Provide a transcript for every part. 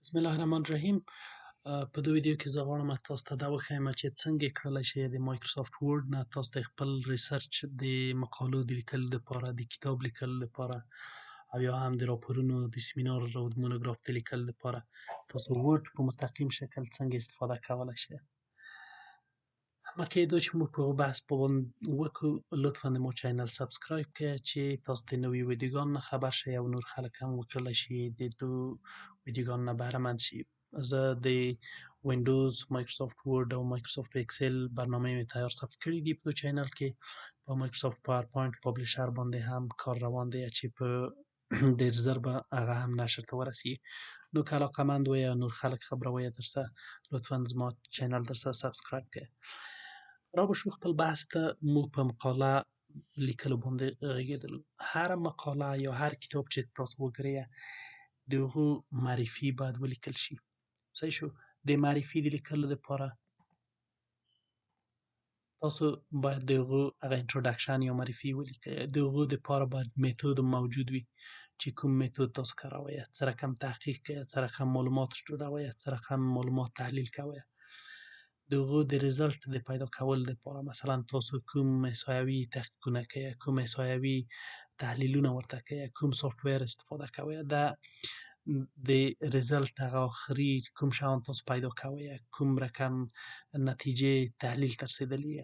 بسم الله الرحمن الرحیم. په دې ویډیو کې زه غواړم تاسو ته دا وښایم چې څنګه کړلی شئ د Microsoft Word نه تاسو د خپل research د مقالو د لیکلو لپاره، د کتاب لیکلو لپاره او یا هم د راپورونو، د سیمینار او د مونوګراف د لیکلو لپاره تاسو Word په مستقیم شکل څنګه استفاده کولی شئ. مخکې دا چې موږ په بحث په وکړو، لطفا د مو channel subscribe کړئ چې تاسو د نویو ویډیوګانو نه خبر شئ او نور خلک هم وکړلی شي د دو ویډیوګانو نه بهره شي. زه د Windows، Microsoft Word او Microsoft Excel برنامه مې تیار ثبت کړي دي په channel کې. په Microsoft PowerPoint Publisher باندې هم کار روان دی چې په ډېر زر به هغه هم نشر ته ورسي. نو که علاقمند وئ او نور خلک خبروئ درسه، لطفا زما channel درسه subscribe کړئ. را به شو خپل بحث ته. موږ په مقاله لیکلو باندې غږېدلو. هر مقاله یا هر کتاب چې تاسو وګورئ، د هغو معرفي باید ولیکل شي. صحیح شو؟ د معرفي د لیکلو لپاره تاسو باید د هغو هغه introduction یا معرفي ولیکئ. د هغو دپاره باید میتود موجود وي چې کوم میتود تاسو کاروئ، څه رقم تحقیق کوئ، څه رقم معلومات راټولوئ، څه رقم معلومات تحلیل کوئ. د هغو د result د پیدا کولو لپاره مثلا تاسو کوم احصایوي تحقیقونه کوئ، کوم احصایوي تحلیلونه ورته کوئ، کوم software استفاده کوئ، دا د result هغه آخري کوم شیان تاسو پیدا کوئ، کوم رقم نتیجې تحلیل ته رسېدلي،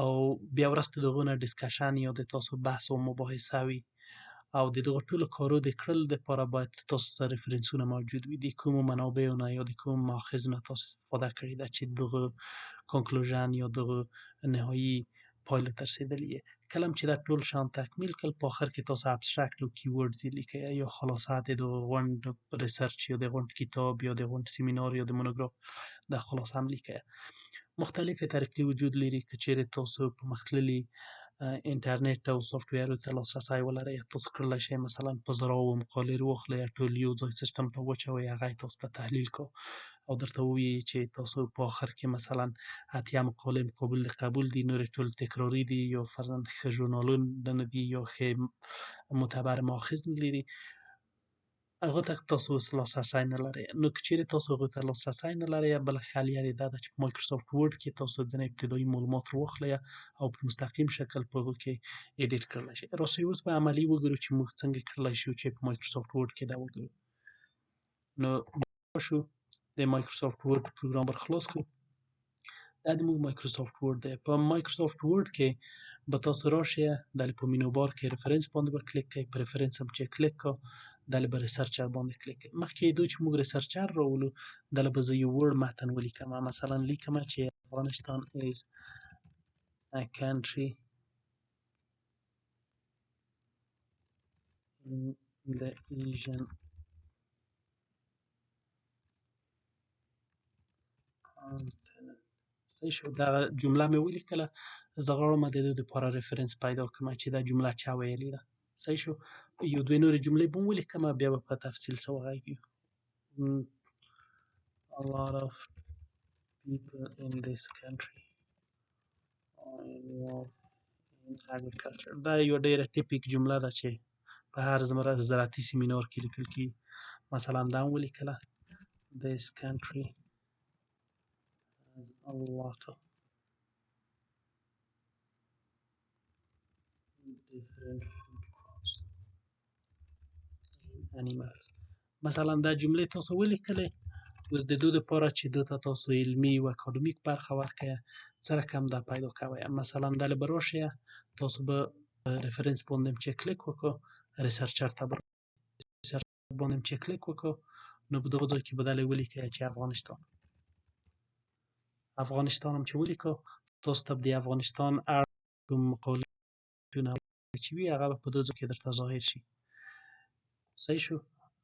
او بیا وروسته د هغو نه discussion یا د تاسو بحث او مباحثه وي. او د دغو ټولو کارو د کړلو دپاره باید تاسو سره reference ونه موجود وي، د کومو منابعو نه یا د کومو ماخذ نه تاسو استفاده کړې ده چې دغه conclusion یا دغه نهایی پایلو ته رسېدلي یې. کله چې دا ټول شیان تکمیل کړل، په آخر کې تاسو abstract او keywords لیکئ یا خلاصه د دغه غونډ research یا د غونډ کتاب یا د غونډ سیمینار یا د مونوګراف د خلاصه هم لیکئ. مختلفې طریقې وجود لري. که چیرې تاسو په مختللي انټرنیټ او software ته لاسرسی ولرئ، تاسو کړلی شئ مثلا په زراو مقالې واخلئ، ټول یو ځای سیستم ته واچوئ، هغه یې تاسو ته تحلیل کو او درته ووایي چې تاسو په آخر کې مثلا 80 مقالې قابل قبول دي، نورې ټول تکراري دي یا فرضاً ښه ژورنالونه نه دي یا ښه معتبر ماخذ نه لري. هغه ته تاسو اوس لاسرسی نه لرئ. نو که چیرې تاسو هغه ته لاسرسی نه لرئ، بله ښه لار یې دا ده چې په Microsoft Word کې تاسو ځینې ابتدایي معلومات راواخلئ او په مستقیم شکل په هغو کې edit کړلی شئ. راسئ اوس به عملي وګورو چې موږ څنګه کړلی شو چې په Microsoft Word کې دا وګورو. نو شو د Microsoft Word پروګرام بر خلاص کړو. دا د موږ Microsoft Word دی. په Microsoft Word کې به تاسو راشئ، دلته په menu bar کې reference باندې به کلیک کړئ. په reference هم چې کلیک کړئ، دلته به researcher باندې کلیک کړئ. مخکې دو چې موږ researcher راولو، دلته به زه یو Word متن ولیکم. مثلا لیکم چې افغانستان is a country in the Asian continent. صحیح شو؟ دا جمله مې ولیکله. زه غواړم د دې لپاره reference پیدا کړم چې دا جمله چا ویلې ده. صحیح شو؟ یو دوې نورې جملې به هم ولیکم، بیا به په تفصیل څه وغږیږو. A lot of people in this country are involved in agriculture. دا یو ډیره typic جمله ده چې په هر زراعتي سیمینار کې لیکل کیږي. مثلا دا هم ولیکله، this country has a lot of different food crops and animals. مثلا دا جملې تاسو ولیکلې. اوس د دو دپاره چې دو ته تاسو علمي او اکاډمیک برخه ورکړئ، څه رقم دا پیدا کوئ؟ مثلا دلته به راشئ، تاسو به reference باندې چې کلیک وکړو، researcher ته به research باندې چې کلیک وکړو، نو په دغه ځای کې به دلته ولیکئ چې افغانستان. افغانستان هم چې ولیکو، تاسو ته به د افغانستان اړ کوم مقالې چې وي هغه به په دې ځای کې درته ظاهر شي. صحیح شو؟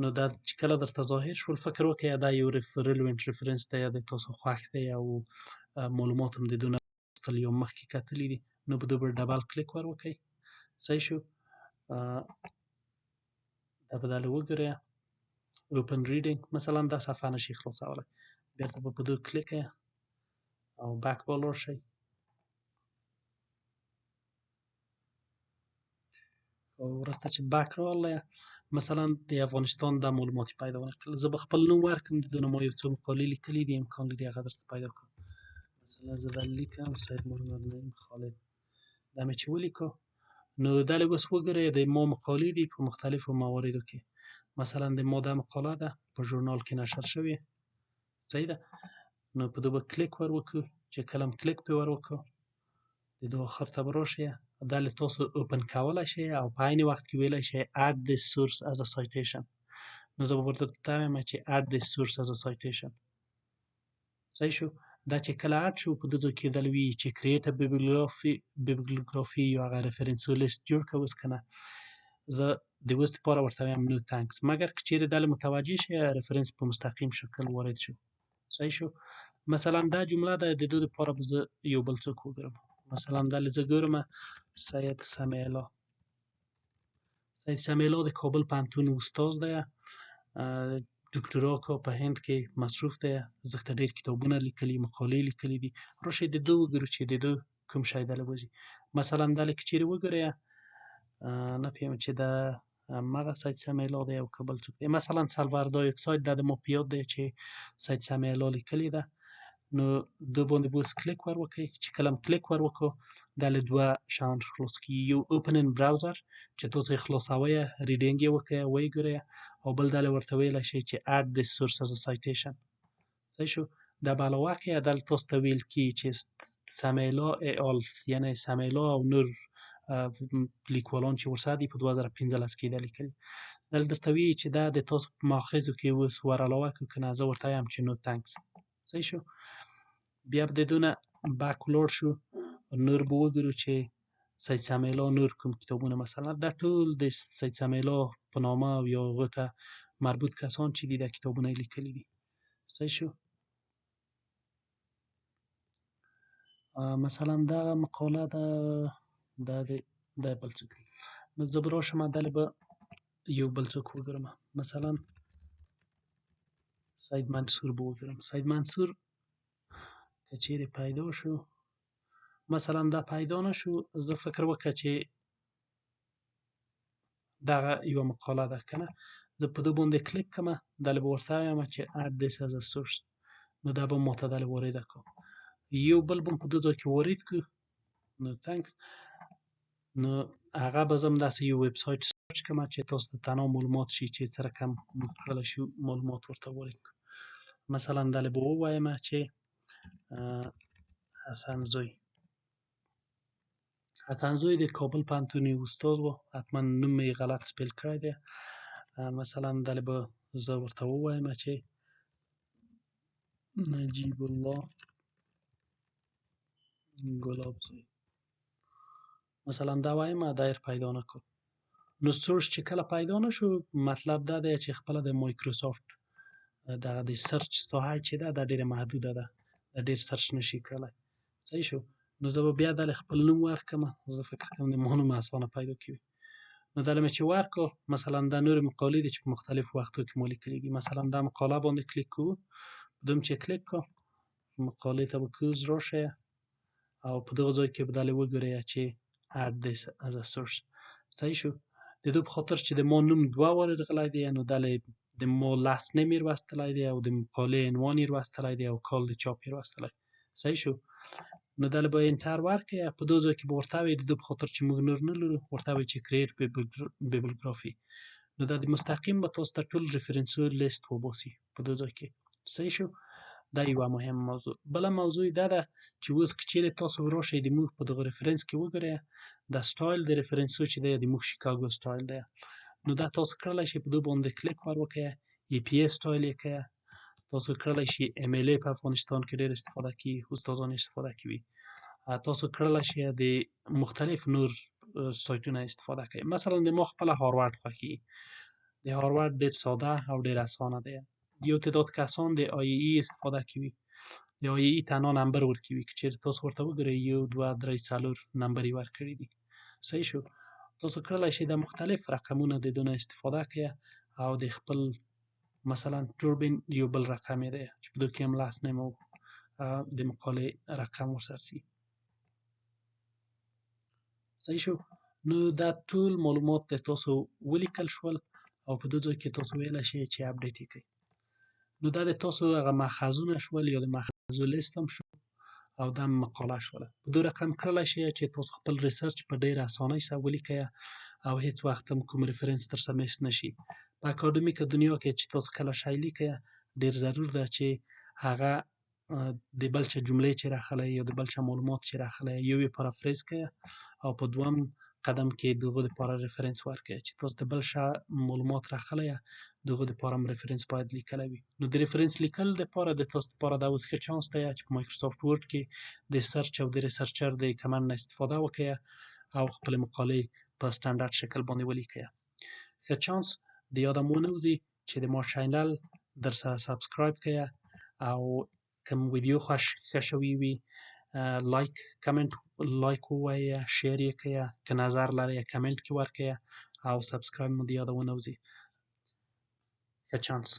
نو دا چې کله درته ظاهر شول، فکر وکړئ دا یو relevant reference دی یا د تاسو خوښ دی او معلومات هم د دونه یو مخکې کتلي دي، نو په دې به double click ور وکړئ. صحیح شو؟ دا به دلته وګورئ، open reading. مثلا دا صفحه نشي خلاصولی، بیرته به په دې کلیک کړئ او back به لاړ شئ. او وروسته چې back راغلی، مثلا د افغانستان دا معلومات یې پیدا نه کړل. زه به خپل نوم ورکړم، د ده نه ما یو څو مقالې لیکلي دي، امکان لري هغه درته پیدا کړم. مثلا زه دا لیکم سید محمد نعیم خالد، دا مې چې ولیکو نو دا له اوس وګورئ د ما مقالې دي په مختلفو مواردو کې. مثلا د ما دا مقاله ده په ژورنال کې نشر شوې، صحیح ده. نو په ده به کلیک ور وکړو، چې کله هم کلیک پرې ور وکړو د ده آخر ته به راشئ، دا له تاسو open کولی شئ او په عین وخت کې ویلی شئ add this source as a citation. نو زه به ورته وایم چې add this source as a citation. صحیح شو. دا چې کله add شو په دې کې دل وی چې create a bibliography یا هغه reference list جوړ که اوس که نه. زه د اوس لپاره ورته وایم no thanks، مګر که چیرې دل متوجه شئ reference په مستقیم شکل وارد شو. صحیح شو. مثلا دا جمله ده، د دې لپاره به زه یو بل څوک وګورم. مثلا دا زه ګورم سید سمیع الله. سید سمیع الله د کابل پوهنتون استاد دی، دکتورا کا په هند کې مصروف دی، زښته ډېر کتابونه لیکلي، مقالې لیکلي دي. راشئ د ده وګورو چې د ده کوم شی دله وځي. مثلا دا که چیرې وګورئ، نه پوهېږم چې دا هماغه سید سمیع الله دی او که بل څوک دی. مثلا sulfur dioxide دا د ما په یاد دی چې سید سمیع الله لیکلي ده. نو ده باندې به اوس کلیک ور وکړئ. چې کله هم کلیک ور وکړو دا له دوه شیان خلاص کړي، یو open in browser چې تاسو یې خلاصوئ reading یې وکړئ ویې ګورئ، او بل دا له ورته ویلی شئ چې add this source as a citation. صحیح شو. دا به علاوه کړئ، دا تاسو ته ویل کېږي چې سمیع الله et al، یعنی سمیع الله او نور لیکوالان چې ورسره دي په 2015 کې دا لیکلي. دا درته وایي چې دا د تاسو په ماخذو کې اوس ور علاوه کړو که نه، زه ورته وایم چې no thanks. صحیح شو. بیا به د دونه back ولاړ شو، نور به وګورو چې سید سمیع الله نور کوم کتابونه، مثلا دا ټول د سید سمیع الله په نامه او یا هغه ته مربوط کسان چې دي دا کتابونه یې لیکلي دي. صحیح شو. مثلا دا مقاله ده، دا د دا بل څوک دی. نو زه به راشم دلې به یو بل څوک وګورم، مثلا سید منصور به وګورم. سید منصور که چیرې پیدا شو، مثلا دا پیدا نه شو، زه فکر وکړه چې دغه یوه مقاله ده که نه، زه په ده باندې کلیک کړم، دلې به ورته وایم چې add this as a source، نو دا به ماته دلې وارده کړو. یو بل به په دې ځای کې وارد کړو، no thanks. نو هغه به زه هم داسې یو website search کړم چې تاسو ته تنها معلومات شي چې څه رقم موږ کړلی شو معلومات ورته وارد کړو. مثلا دلې به ووایم چې حسن زوی، حسن زوی د کابل پوهنتون یو استاد و، حتما نوم یې غلط spell کړی دی. مثلا دلې به زه ورته ووایم چې نجیب الله ګلاب زوی، مثلا دا وایم، دا یې پیدا نه کړو. نو source چې کله پیدا نه شو، مطلب دا دی چې خپله د مایکروسافټ دغه د search ساحه چې ده دا ډېره محدوده ده، دا ډېر search نشي کړلی. صحیح شو. نو زه به بیا دلې خپل نوم ورکړم، زه فکر کوم د ما نوم اسانه پیدا کوي. نو دلې مې چې ورکړو، مثلا دا نورې مقالې دي چې په مختلفو وختو کې مو لیکلي دي. مثلا دا مقاله باندې کلیک کوو، دوم چې کلیک کړو مقالې ته به کوز راشئ او په دغه ځای کې به دلې وګورئ چې add this as a source. صحیح شو. د دې په خاطر چې د ما نوم دوه وارې راغلی دی، نو دلې د ما last name یې راوستلی دی او د مقالې عنوان یې راوستلی دی او کال د چاپ یې راوستلی. صحیح شو. نو دلې به enter ورکړئ، په دغه ځای کې به ورته وایي د دې په خاطر چې موږ نور نه لرو، ورته وایي چې create bibliography. نو دا د مستقیم به تاسو ته ټول reference list وباسي په دغه ځای کې. صحیح شو. دا یوه مهمه موضوع. بله موضوع دا ده چې اوس که چیرې تاسو راشئ د موږ په دغه reference کې وګورئ، دا سټایل د reference و چې دی د موږ شیکاګو سټایل دی. نو دا تاسو کړلی شئ په دې باندې کلیک ور وکړئ، APA style یې کړئ. تاسو کړلی شئ MLA په افغانستان کې ډېر استفاده کوي، استادان استفاده کوي. تاسو کړلی شئ د مختلف نور سایتونه استفاده کوي. مثلا د ما خپله هاروارډ خوښېږي، د هاروارډ ډېر ساده او ډېر اسانه دی. یو تعداد کسان د IE استفاده کوي، د IE تنها نمبر ورکوي، که چیرې تاسو ورته وګورئ 1 2 3 4 نمبر یې ورکړي دي. صحیح شو. تاسو کړلی شئ د مختلف رقمونه د دونه استفاده کړئ او د خپل مثلا توربین یو بل رقم یې دی چې په دې کې هم last name او د مقالې رقم ورسره سي. صحیح شو. نو دا ټول معلومات د تاسو ولیکل شول او په دې ځای کې تاسو ویلی شئ چې update یې کړئ. نو دا د تاسو هغه ماخذونه شول یا د ماخذو لیست هم شو او دا مقاله شوله. په دو رقم کړلی شئ چې تاسو خپل research په ډیره اسانۍ سره ولیکئ او هیڅ وخت هم کوم reference در سره miss نشي. په اکاډمیکه دنیا کې چې تاسو کله شی لیکئ، ډیر ضرور ده چې هغه د بل چا جملې چې راخلی یا د بل چا معلومات چې راخلی، یو یې paraphrase کړئ او په دوم قدم کې دغه لپاره reference ورکړئ. چې تاسو د بل چا معلومات راخلی، دغه لپاره هم reference باید لیکلی وي. نو د reference لیکل لپاره د تاسو لپاره دا اوس ښه چانس دی چې په Microsoft Word کې د search او د researcher د command نه استفاده وکړئ او خپل مقالې په standard شکل باندې ولیکئ. ښه چانس د یاده مو نه وځي چې د ما channel در سره subscribe کړئ او کوم ویډیو خوښ ښه شوی وي، like، comment، like ووایه، share یې کړئ. که نظر لرئ، کمنټ کې ورکړئ او subscribe مو د یاده ونه وځي. ښه چانس.